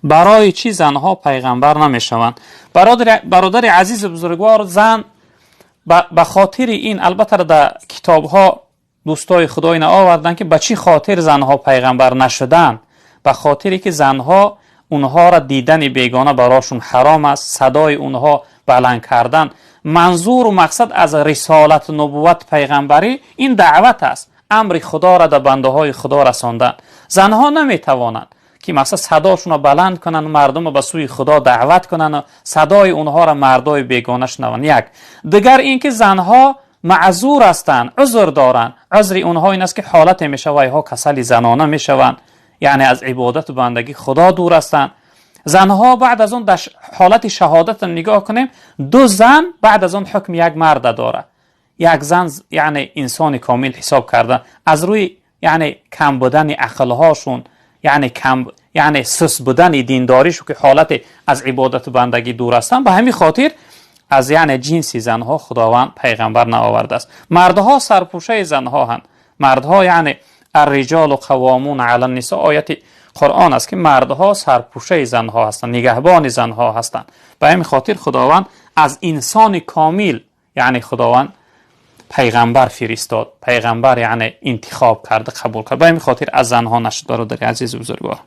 Барои чӣ занҳо пайғамбар намешаванд? Бародари азизу бузургвор, зан ба хотири ин, албатта, дар китобҳо дӯстои худо ина оварданд, ки ба чӣ хотир занҳо пайғамбар нашуданд. Ба хотире ки занҳо, онҳоро дидани бегона барошон ҳаром аст, садои онҳо баланд кардан. Манзуру мақсад аз рисолату нубувват, пайғамбарӣ ин даъват аст, амри худоро дар бандаҳои худо расондан. Занҳо наметавонанд, ки мақсад садошонро баланд кунанд, мардумро ба сӯи худо даъват кунанд, садои онҳоро мардои бегона шунаванд. Як дигар ин ки занҳо маъзур ҳастанд, узр доранд. Узри онҳо ин аст, ки ҳолате мешавад, вайҳо касали занона мешаванд, яъне аз ибодату бандагӣ худо дур ҳастанд занҳо. Баъд аз он дар ҳолати шаҳодат нигоҳ кунем, ду зан баъд аз он ҳукми як марда дорад. Як зан, яъне инсони комил ҳисоб карда, аз рӯи яъне кам будани ақлҳошун, яъне кам, яъне сус будани диндоришу, ки ҳолате аз ибодату бандагӣ дур ҳастанд, ба ҳамин хотир аз яъне ҷинси занҳо худованд пайғамбар наовардааст. Мардҳо сарпӯшаи занҳо ҳанд. Мардҳо, яъне الرجال قوامون علی النساء, ояти қуръон аст, ки мардҳо сарпӯшаи занҳо ҳастанд, нигаҳбони занҳо ҳастанд. Ба ҳамин хотир худованд аз инсони комил, яъне худованд пайғамбар фиристод, пайғамбар яъне интихоб карда, қабул кард. Ба ҳамин хотир аз занҳо нашуд, бародари азизу бузургвор.